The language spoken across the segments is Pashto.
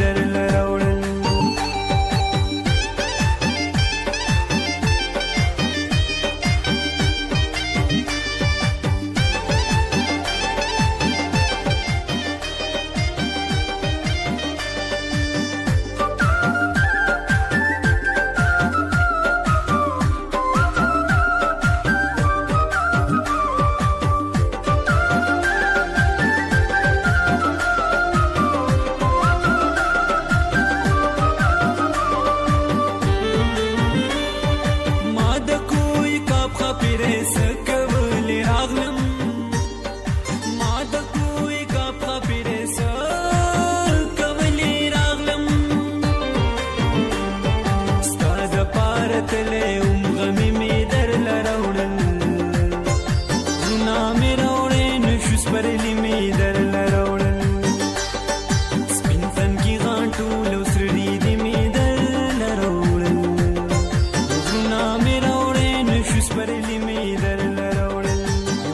درله راوړل. ما د کوی کاب خاپیرې سکولې راغلم، ما د کوی کاب خاپیرې سکولې راغلم. ستا د پاره تللی وم غمي مې درله راوړل، زړونه مې راوړی نه شو سپرلي مې درله راوړل. سپین تنکي غاټول او سره رېدي مې درله راوړل، غرونه مې راوړی نه شو سپرلي مې درله راوړل،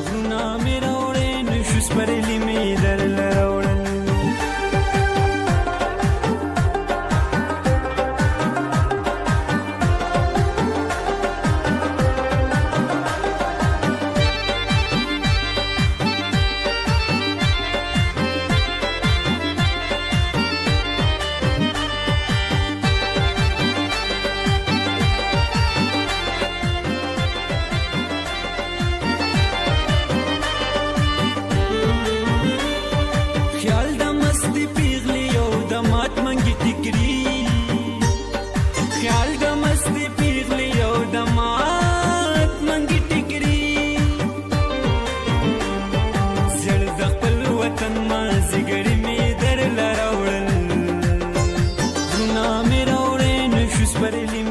غرونه مې راوړی نه شو سپرلي مې درله راوړل. خیال د مستي پیغلی او د مات منګي ټیکري، خیال د مستي پیغلی او د مات منګي ټیکري. زړ د خپل وطن ما زګړي مې درله راوړل، زړونه مې راوړی نه شو سپرلي